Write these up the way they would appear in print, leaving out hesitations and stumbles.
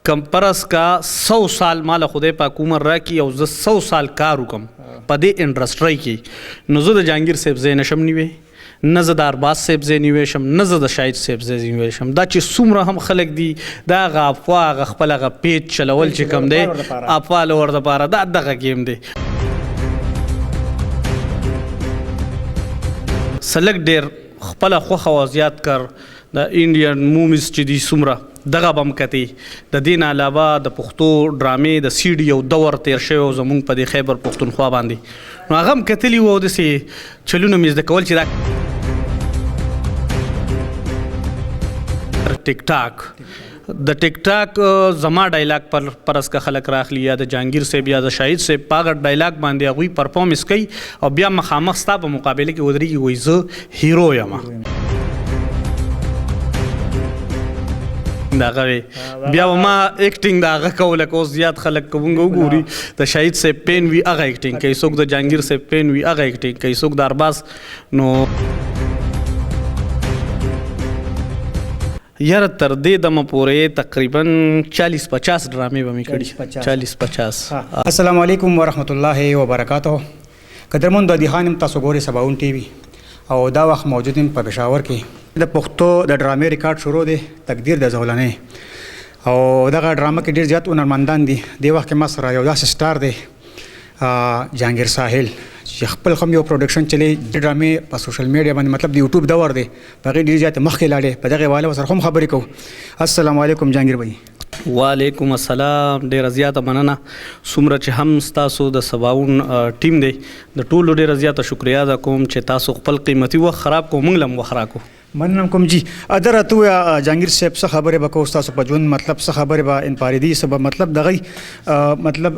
کم پرس کا 100 سال مال خدای پاک عمر راکي او زه 100 سال کار وکم په دې انډسټرۍ کې، نو زه د جهانګیر صاحب ځای نشم نیوی، نه زه د ارباز صاحب ځای نیوی شم، نه زه د شاهد صاحب ځای نیوی شم. دا چې څومره هم خلک دي، دا هغه افواه، هغه خپل هغه پیج چلول چې کوم دی افواه لور دپاره، دا دغه ګیم دی. سلک ډیر خپله خوښه وه، زیات کر د انډین موویز چې دي څومره دغه به هم کتې. د دې نه علاوه د پښتو ډرامې د سی ډي یو دور تیر شوی و زمونږ په دې خیبر پښتونخوا باندې، نو هغه هم کتلي وو او داسې چلونه مې زده کول چې دا ټیک ټاک، د ټیک ټاک زما ډایلاګ پر پرس که خلک راخلي یا د جهانګیر صاحب یا د شاهد صاحب، په هغه ډایلاګ باندې هغوی پرفارمنس کوي او بیا مخامخ ستا په مقابله کې ودرېږي، وایي زه هیرو یم. دغه وي بیا ما اکټینګ دا هغه کوله. که اوس زیات خلک که مونږ وګوري، د شاهد صاحب پین وي هغه اکټینګ کوي، څوک د جهانګیر صاحب پین وي هغه اکټینګ کوي، څوک د ارباز. نو یاره تر دې دمه پورې تقریبا 40 50 ډرامې به مې کړي، 40 50. السلام علیکم ورحمت الله وبرکاته. قدرمن د خانم، تاسو ګورئ سباوون ټي وي او دا وخت موجود یم په پېښور کې. د پښتو د ډرامې ریکارډ شروع دی، تقدیر د زولنې، او دغه ډرامه کې ډېر زیات هنرمندان دي. دې وخت کې ما سره یو داسې سټار دی، جهانګیر ساحل، چې خپل هم یو پروډکشن چلی، ډرامې په سوشل میډیا باندې، مطلب د یوټیوب دور دی، په هغې ډېر زیات مخکې لاړې. په دغې حواله سره هم خبرې کوو. السلام علیکم جهانګیر بھائی. وعلیکم السلام، ډیره زیاته مننه. څومره چې هم ستاسو د سباوون ټیم دی، د ټولو ډیره زیاته شکریا ادا کوم چې تاسو خپل قیمتي وخت خراب کو، موږ له هم وخت راکو. مننه کوم جی. در راته ووایه جهانګیر صاحب، څه خبرې به کوو ستاسو په ژوند، مطلب څه خبرې به انپارې دي، څه به مطلب دغه مطلب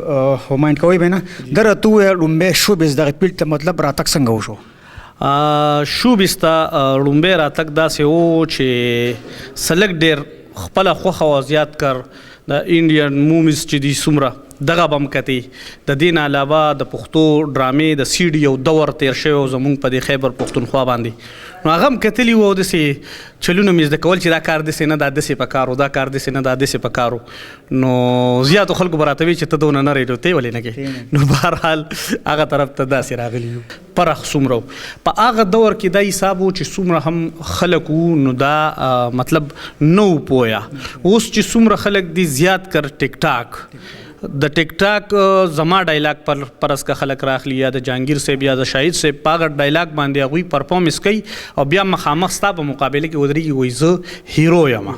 ماینډ کوئ به نه. در راته ووایه، لومبی شوبز دغه فیلډ ته مطلب راتګ څنګه وشو؟ شوبز ته لومبی راتګ داسې و چې سلک ډېر خپله خوښه وه، زیات کر د انډین موویز چې دي څومره دغه به هم کتې. د دې نه علاوه د پښتو ډرامې د سی ډي یو دور تیر شوی و زمونږ په دې خیبر پښتونخوا باندې، نو هغه هم کتلي وو او داسې چلونه مې زده کول چې دا کار داسې نه، دا داسې په کار و، دا کار داسې نه، دا داسې په کار و. نو زیاتو خلکو به راته وي چې ته دونه نه رېډو ته ولې نه کوې. نو بهرحال هغه طرف ته داسې راغلي یو. پرخ څومره و په هغه دور کې دا حساب و چې څومره هم خلک وو، نو دا مطلب نه و پوهه. اوس چې څومره خلک دي، زیات کر ټیک ټاک، د ټیک ټاک زما ډایلاګ پر پرس که خلک راخلي یا د جهانګیر صاحب یا د شاهد صاحب، په هغه ډایلاګ باندې هغوی پرفارمنس کوي او بیا مخامخ ستا په مقابله کې ودرېږي، وایي زه هیرو یم،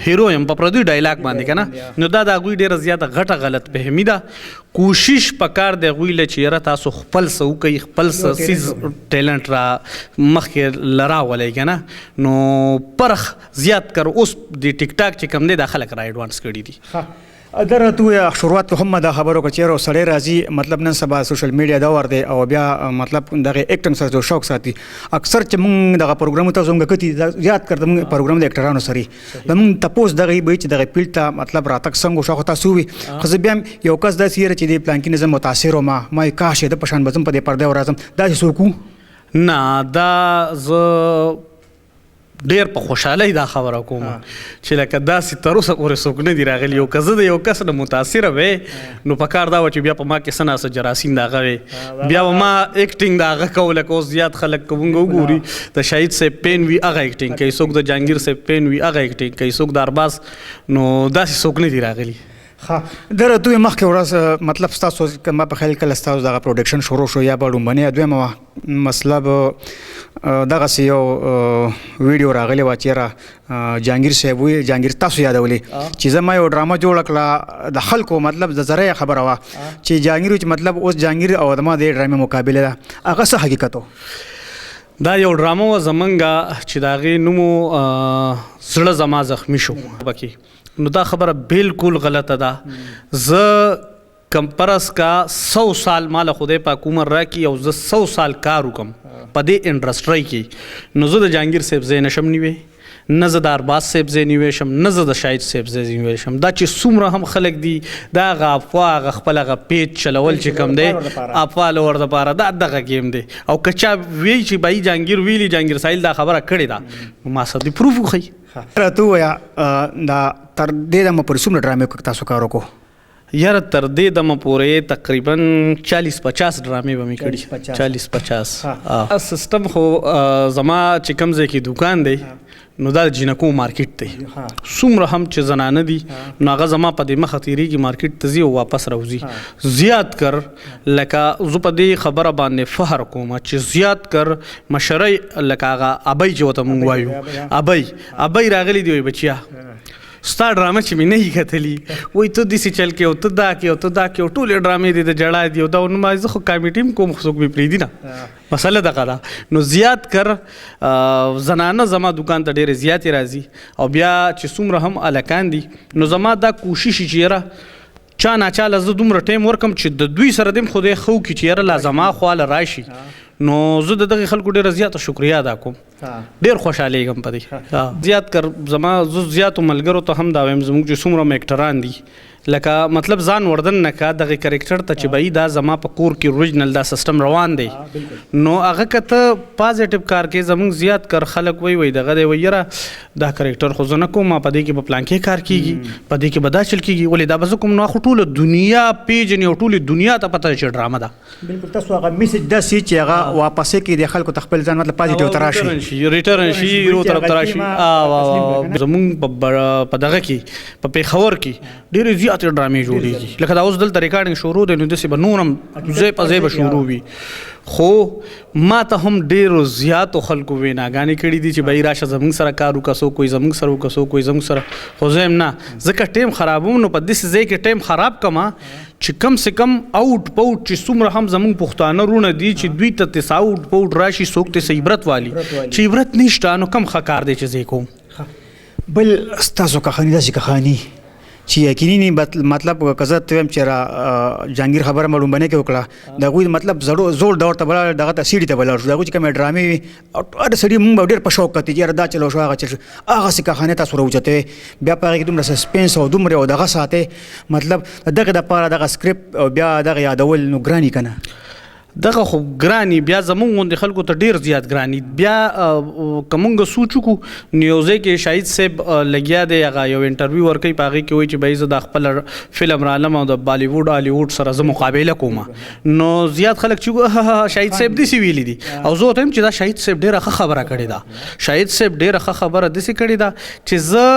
هیرو یم، په پردي ډایلاګ باندې که نه. نو دا د هغوی ډېره زیاته غټه غلط فهمي ده. کوشش پکار دی هغوی له چې یاره تاسو خپل څه وکړئ، خپل څه څیز ټیلنټ را مخکې له راولئ که نه. نو پرخ زیات کر اوس د ټیک ټاک چې کوم دی، دا خلک را ایډوانس کړي دي. در راته ووایه، شروعات کې هم ما دا خبره وکړه چې یاره سړی راځي، مطلب نن سبا سوشل میډیا دور دی او بیا مطلب دغه اکټنګ سره شوق ساتي. اکثر چې مونږ دغه پروګرام ته زموږ کتي، زیات کړ زموږ پروګرام د اکټرانو سره زموږ تپوس دغه به چې دغه فیلډ ته مطلب راتګ څنګه وشو. خو تاسو وي، خو زه بیا یو کس داسې یاره چې دې پلان کې نه زه متاثر وم، ما کاش د په شان به زه په دې پرده ورځم، داسې څوک وو؟ نه، دا زه ډیر په خوشحالۍ دا خبره کوم چې لکه داسې تر اوسه پورې څوک نه دي راغلي. او که زه د یو کس نه متاثره وی، نو په کار دا وه چې بیا په ما کې څه ناڅه جراثیم د هغه وی، بیا به ما اکټینګ د هغه کوله. که اوس زیات خلک که مونږ وګوري، د شاهد صاحب پین وي هغه اکټینګ کوي، څوک د جهانګیر صاحب پین وي هغه اکټینګ کوي، څوک د ارباز. نو داسې څوک نه دي راغلي. ښه، در راته ووایه، مخکې ورځ مطلب ستاسو که ما په خیال کله ستاسو دغه پروډکشن شروع شو، یا به لومړنۍ یا دویمه وه، مطلب دغسې یو ویډیو راغلې وه چې یاره جهانګیر صاحب وی، جهانګیر تاسو یادولې چې زه ما یو ډرامه جوړه کړه د خلکو، مطلب د ذریعه خبره وه چې جهانګیر چې مطلب اوس جهانګیر او د ما د ډرامې مقابله ده، هغه څه حقیقت و؟ دا یو ډرامه وه زمونږه چې د هغې نوم و زړه زما زخمی شو پکې. نو دا خبره بالکل غلطه ده. زه کم پرس کا 100 سال مال خدای پاک عمر راکي او زه 100 سال کار وکم په دې انډسټرۍ کې، نو زه د جهانګیر صاحب ځای نشم نیوی، نه زه د ارباز صاحب ځای نیوی شم، نه زه د شاهد صاحب ځای نیوی شم. دا چې څومره هم خلک دي، دا هغه افواه، هغه خپل هغه پیج چلول چې کوم دی، افواه لور دپاره دا دغه ګیم دی. او که چا وی چې بای جهانګیر ویلي، جهانګیر ساحل دا خبره کړې ده، نو ما سره دې پروف وښیي. راته ووایه، دا تر دې دمه پورې څومره ډرامې تاسو کار وکړو؟ یاره تر دې دمه پورې تقریبا 40 50 ډرامې به مې کړي، 40 50. سیستم خو زما چې کوم ځای کې دوکان دی، نو دا جینکو مارکیټ دی. څومره هم چې زنانه دي، نو هغه زما په دې مخه تیریږي، مارکیټ ته ځي او واپس راوځي. زیات کر لکه زه په دې خبره باندې فخر کوم چې زیات کر مشرۍ لکه هغه ابۍ چې ورته مونږ وایو، ابۍ ابۍ راغلي دي، وایي بچیا ستا ډرامه چې مې نه یي کتلي، وایي ته داسې چل کې او ته دا کې او ته دا کې او ټولې ډرامې دې د ژړا دي او دا. نو ما زه خو کامیډي هم کوم، خو څوک مې پرېږدي نه، مسله دغه ده. نو زیات کر زنانه زما دوکان ته ډېرې زیاتې راځي، او بیا چې څومره هم هلکان دي، نو زما دا کوشش چې یاره چا نا چا له زه دومره ټایم ورکم چې د دوی سره دې هم خدای ښه وکړي چې یاره لا زما خواله راشي. نو زه د دغې خلکو ډېره زیاته شکریه ادا کوم، ډېر خوشحالېږم په دې. زیات کر زما زه زیاتو ملګرو ته هم دا وایم، زموږ چې څومره هم اکټران دي، لکه مطلب ځان وردن نه کا دغه کریکټر ته چې بای دا زما په کور کې اوریجنل دا سیستم روان دی، نو هغه که ته پازیټیو کار کې. زموږ زیات کر خلک وای وای دغه دی، وای یاره دا کریکټر خو زه نه کوم، په دې کې به پلان کې کار کیږي، په دې کې به دا چل کیږي، ولې دا به زه کوم؟ نو خو ټوله دنیا پیژني او ټوله دنیا ته پته چې ډرامه ده. بالکل، تاسو هغه میسج داسې چې هغه واپسې کې د خلکو ته خپل ځان مطلب پازیټیو ته راشي، ریټرن شي، رو طرف ته راشي. زموږ په دغه کې په پېښور کې ډېرې زیاتې ډرامې جوړېږي، لکه دا اوس دلته ریکارډینګ شروع دی، نو داسې به نور هم ځای په ځای به شروع وي. خو ما ته هم ډېرو زیاتو خلکو ویناګانې کړې دي چې بای راشه زموږ سره کار وکړه، څوک وایي زموږ سره وکړه، څوک وایي زموږ سره، خو زه یم نه، ځکه ټایم خرابوم. نو په داسې ځای کې ټایم خراب کړم چې کم سه کم اوټ پوټ چې څومره هم زموږ پښتانه وروڼه دي چې دوی ته تس اوټ پوټ راشي، څوک ترې عبرت والي. چې عبرت نشته نو کم ښه کار دی چې زه یې کوم. بل ستاسو کهاني داسې کهاني چې یقیني مطلب که زه ته وایم چې را جهانګیر خبره مې لومبنۍ کې وکړه، د هغوی مطلب زړو زوړ دور ته به دغه ته سیډي ته به لاړ شو، د هغوی چې کومې ډرامې وي او هر سړي مونږ به ډېر په شوق کتې چې یاره دا چلو شو، هغه چل شو، هغسې کهانۍ تاسو راوچتوي، بیا په هغې کې دومره سسپنس او دومره او دغه ساتئ، مطلب دغې دپاره دغه سکرپټ او بیا دغه یادول نو ګراني که نه؟ دغه خو ګراني، بیا زمونږ غوندې خلکو ته ډېر زیات ګراني. بیا که مونږ سوچ وکړو، نو یو ځای کې شاهد صاحب لګیا دی، هغه یو انټرویو ورکوي، په هغې کې وایي چې بهی زه دا خپله فلم رالم او د بالیووډ هالیووډ سره زه مقابله کوم. نو زیات خلک چې شاهد صاحب داسې ویلي دي، او زه ورته وایم چې دا شاهد صاحب ډېره ښه خبره کړې ده. شاهد صاحب ډېره ښه خبره داسې کړې ده چې زه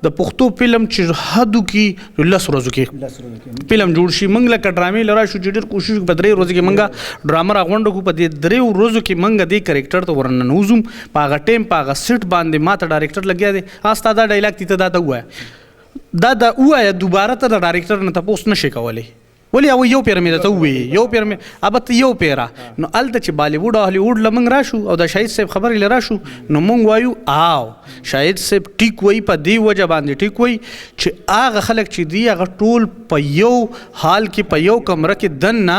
د پښتو فلم چې حدو کې 10 ورځو کې فلم جوړ شي، موږ لکه ډرامې له راشو چې ډېر کوشش وکړو په 3 ورځو کې موږ ډرامه راغونډه کړو، په دې 3 ورځو کې موږ دې کریکټر ته ورننوځو، په هغه ټایم په هغه سیټ باندې ما ته ډایرکټر لګیا دی، ها ستا دا ډایلاګ دی، ته دا ته ووایه، دا دا ووایه دوباره، ته د ډایرکټر نه تپوس نه شې کولی. ولې؟ هغه یو پیر مې درته وویل، یو پیر مې ابه ته یو پیره. نو هلته چې بالیووډ او هالیووډ له موږ راشو او د شاهد صاحب خبرې له راشو، نو موږ وایو آو شاهد صاحب ټیک وایي. په دې وجه باندې ټیک وایي چې هغه خلک چې دي هغه ټول په یو حال کې په یو کمره کې دننه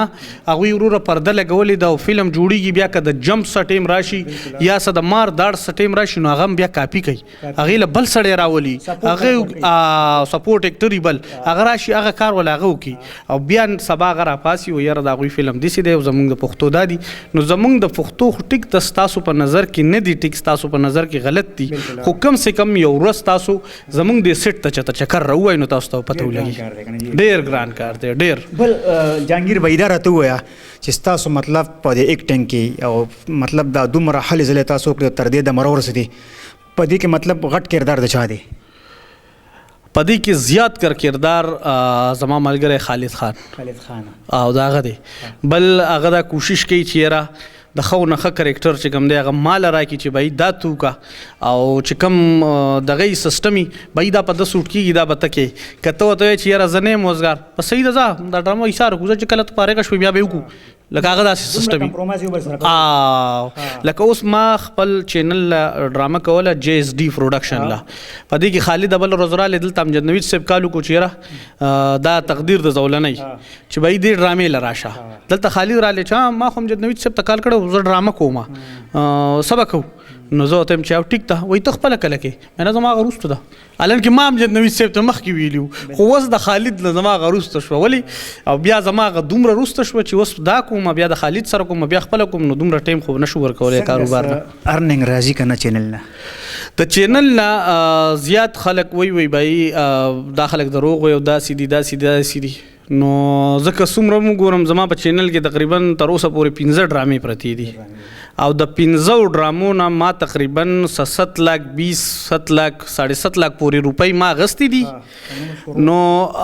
هغوی وروره پرده لګولې ده او فلم جوړیږي. بیا که د جمپ څه ټایم راشي یا څه د مار داړ څه ټایم راشي، نو هغه هم بیا کاپي کوي، هغې له بل سړی راولي، هغه سپورټ اکټري بل هغه راشي، هغه کار وله هغه وکړي، او بیا سبا هغه راپاڅي و یاره د هغوی فلم داسې دی او زموږ د پښتو دا دي. نو زموږ د پښتو خو ټیک ته ستاسو په نظر کې نه دي ټیک، ستاسو په نظر کې غلط دي، خو کم سه کم یو ورځ تاسو زموږ د سیټ ته چته چکر راووایئ نو تاسو ته پته ولګي. ډېر ګران کار دی، ډېر. بل جهانګیر بھائی دا راته ووایه چې ستاسو مطلب په دې اکټینګ کې او مطلب دا دومره هلې ځلې تاسو وکړې تر دې دمه راورسېدې، په دې کې مطلب غټ کردار د چا دی؟ په دې کې زیات کر کردار زما ملګری خالد خان، خالد خان او دا هغه دی. بل هغه دا کوشش کوي چې یاره د ښه نه ښه کرکټر چې کوم دی هغه مال راکړي چې بای دا توکا، او چې کوم دغه یې سیستم وي بای دا په ده سوټ کېږي، دا به ته کې. که ته ورته وایې چې یاره زه نه یم وزګار، بس صحیح ده، ځه دا ډرامه ایساره کړو، ځه چې کله ته فارغه شوې بیا به یې وکړو. لکه هغه داسې سیستم وي. لکه اوس ما خپل چینل له ډرامه کوله جې اس ډي پروډکشن له، په دې کې خالد بله ورځ راغلی دلته امجد نوید صاحب کال وکړو چې یاره دا تقدیر د زولنۍ چې به دې ډرامې له راشه. دلته خالد راغلی چې ما خو امجد نوید صاحب ته کال کړی، زه ډرامه کوم، څه به کوو؟ نو زه ورته وایم چې او ټیک ده، وایي ته خپله کله کې؟ مې نه زما هغه وروسته ده، الان کې ما امجد نوید صاحب ته مخکې ویلي وو، خو اوس د خالد نه زما هغه وروسته شوه. ولې؟ او بیا زما هغه دومره وروسته شوه چې اوس دا کوم، بیا د خالد سره کوم، بیا خپله کوم، نو دومره ټایم خو نشو ورکولی کاروبار نه. ارننګ راځي که نه چینل نه؟ د چینل نه زیات خلک وایي، وایي بای دا خلک دروغ وایي او داسې دي داسې دي داسې دي. نو ځکه څومره هم وګورم زما په چینل کې تقریبا تر اوسه پورې 5 ډرامې پرتې دي، او د 5 ډرامو نه ما تقریبا 7 لاک 20، 7 لاک، 7.5 لاک پورې روپۍ ما اخیستې دي. نو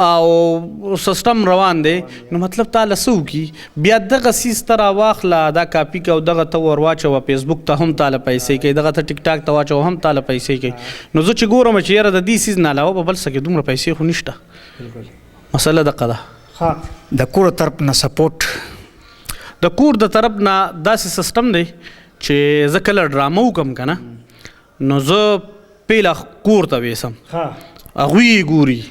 او سیستم روان دی، نو مطلب تا له څه وکړي؟ بیا دغه څیز ته راواخله، دا کاپي که او دغه ته ور واچوه، فیسبوک ته هم تا له پیسې کوي، دغه ته ټیک ټاک ته واچوه هم تا له پیسې کوي. نو زه چې ګورم چې یاره د دې څیز نه علاوه په بل څه کې دومره پیسې خو نشته، مسله دقه ده. د کور طرف نه سپورټ؟ د کور د طرف نه داسې سیستم دی چې زه کله ډرامه وکم که نه، نو زه پیله کور ته ویسم، هغوی یې ګوري،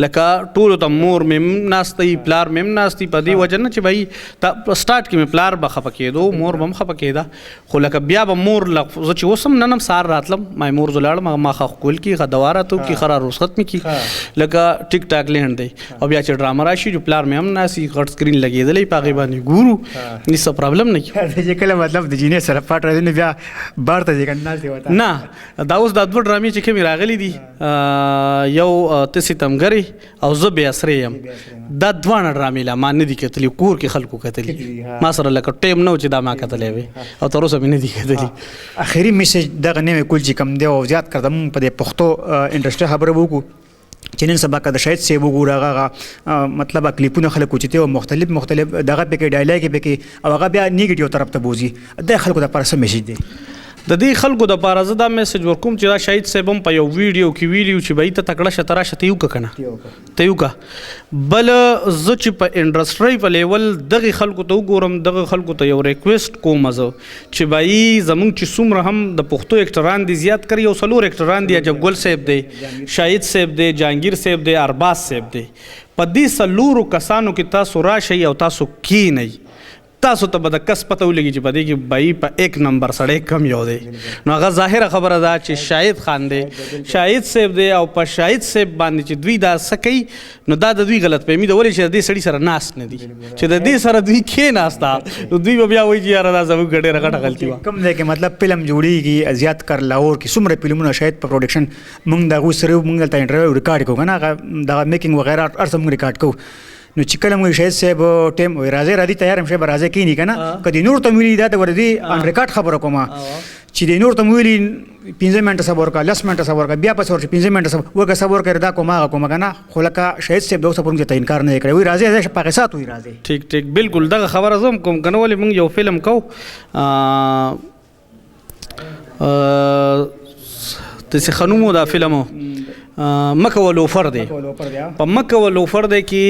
لکه ټولو ته مور مې هم ناسته وي، پلار مې هم ناست وي. په دې وجه نه چې بھائی په سټارټ کې مې پلار به خفه کېدو، مور به هم خفه کېده، خو لکه بیا به مور زه چې اوس هم نن هم سهار راتلم، ما یې مور زه لاړم، هغه ما ښه ښکل کړي، ښه دوا راته وکړي، ښه را رخصت مې کړي، لکه ټیک ټاک لینډ دی. او بیا چې ډرامه راشي چې پلار مې هم ناست وي، غټ سکرین لګېدلی، په هغې باندې ګورو، هېڅ څه پرابلم نه کېږي. چې کله مطلب د جینۍ سره پاټ راځي نو بیا بار ته ځې که نه ناست دی ورته؟ نه، دا اوس دا دوه ډرامې چې کومې راغلي دي، یو ته ستمګرې او زه بې اسرې یم، دا دواړه ډرامې لا ما نه دي کتلي، کور کې خلکو کتلي، ما سره لکه ټایم نه و چې دا ما کتلی وي، او تر اوسه مې نه دي کتلي. اخري میسج دغه نوی کول چې کوم دی او زیات کړه مونږ په دې پښتو انډسټري خبره وکړو چې نن سبا که د شاهد صاحب وګوره، هغه مطلب کلیپونه خلک اوچتي او مختلف مختلف دغه پکې ډایلاګ پکې، او هغه بیا نیګیټیو طرف ته بوځي، د خلکو دپاره څه میسج دی؟ د دې خلکو دپاره زه دا میسج ورکوم چې دا شاهد صاحب هم په یو ویډیو کې ویلي وو چې بھائی ته تکړه شه، ته راشه، ته یې وکړه که نه، ته یې وکړه. بل زه چې په انډسټرۍ په لیول دغې خلکو ته وګورم، دغه خلکو ته یو ریکویسټ کوم زه چې بھائی زمونږ چې څومره هم د پښتو اکټران دي زیات کړي، یو څلور اکټران دي، عجب ګل صاحب دی، شاهد صاحب دی، جهانګیر صاحب دی، ارباز صاحب دی، په دې څلورو کسانو کې تاسو راشئ او تاسو کینئ، تاسو ته به د کس پته ولګي چې په دې کې بای په 1 نمبر سړی کم یو دی. نو هغه ظاهره خبره ده چې شاهد خان دی، شاهد صاحب دی، او په شاهد صاحب باندې چې دوی دا څه کوي نو دا د دوی غلط فهمي ده، ولې چې د دې سړي سره ناست نه دي، چې د دې سره دوی کښېناسته نو دوی به بیا وایي چې یاره دا زموږ ډېره غټه غلطي وه. کوم ځای کې مطلب فلم جوړېږي زیات کر لاهور کې څومره فلمونه شاید په پروډکشن مونږ د هغوی سره مونږ دلته انټرویو ریکارډ کوو که نه، هغه دغه میکینګ وغیره هر څه مونږ ریکارډ کوو. نو چې کله موږ شاهد صاحب ټایم وایي راځئ راځي تیار یم، شاید به راځئ کښېني که نه، که دې نور ته مې ویلي دا د ورځې آن ریکارډ خبره کوم، چې دې نور ته مې ویلي 5 منټه صبر وکړه، 10 منټه صبر وکړه، بیا پسې ورشه 5 منټه صبر وکړه، صبر وکړه، دا کوم هغه کوم که نه، خو لکه شاهد صاحب د اوسه پورې موږ ته انکار نه دی کړی، وایي راځئ راځئ په هغې ساعت وایي راځئ. ټیک ټیک، بالکل دغه خبره زه هم کوم که نه، ولې موږ یو فلم کوو، داسې ښه نوم و دا فلم و، مکه و لوفر دی. په مکه و لوفر دی کې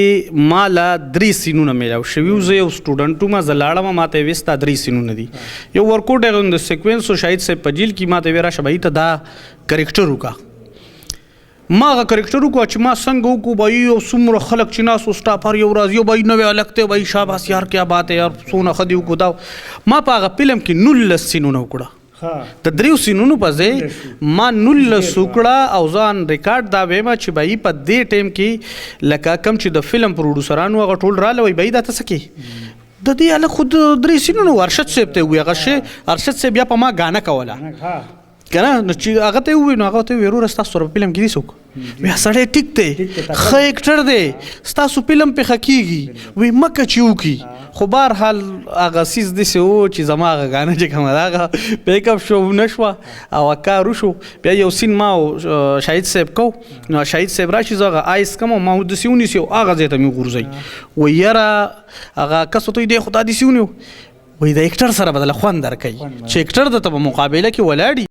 ما له 3 سینونه میلاو شوي وو، زه یو سټوډنټ وم، زه لاړم، ما ته یې ویل ستا 3 سینونه دي، یو ورکوټی غوندې سیکوینس و، شاهد صاحب په جیل کې، ما ته یې ویل راشه بهي ته دا کرکټر وکړه. ما هغه کرکټر وکړه چې ما څنګه وکړو بهي، یو څومره خلک چې ناست وو سټاف هر یو راځي، یو بهي نوی هلک دی، بهي شاباس یار کیا بات ہے یار، څونه ښه دې وکړو. دا ما په هغه فلم کې 19 سینونه وکړه، د 3 سینونو په ځای ما 19 وکړه، او ځان ریکارډ دا وایم چې بهي په دې ټایم کې لکه کم چې د فلم پروډوسرانو هغه ټول راله وایي بهي دا ته څه کوې، د دې هلک خو د 3 سینونو ارشد صاحب ته یې وویل، هغه شی ارشد صاحب بیا په ما ګانه کوله که نه، نو چې هغه ته یې وویل، نو هغه ته یې وویل وروره ستاسو سره په فلم کې دي څوک؟ بیا سړی ټیک دی، ښه اکټر دی، ستاسو فلم پې ښه کېږي، وایي مکه چې وکړي. خو بهرحال هغه څیز داسې و چې زما هغه ګانه چې کومه ده هغه پیک اپ شو نه شوه او هغه کار وشو. بیا یو سین ما او شاهد صاحب کو، نو شاهد صاحب راشي زه هغه آیس کوم او ما داسې ونیسي او هغه ځای ته مې وغورځوي، وایي یاره هغه کس ورته وایي دی خو دا داسې ونیو، وایي د اکټر سره به دله خوند درکوي چې اکټر درته په مقابله کې ولاړ.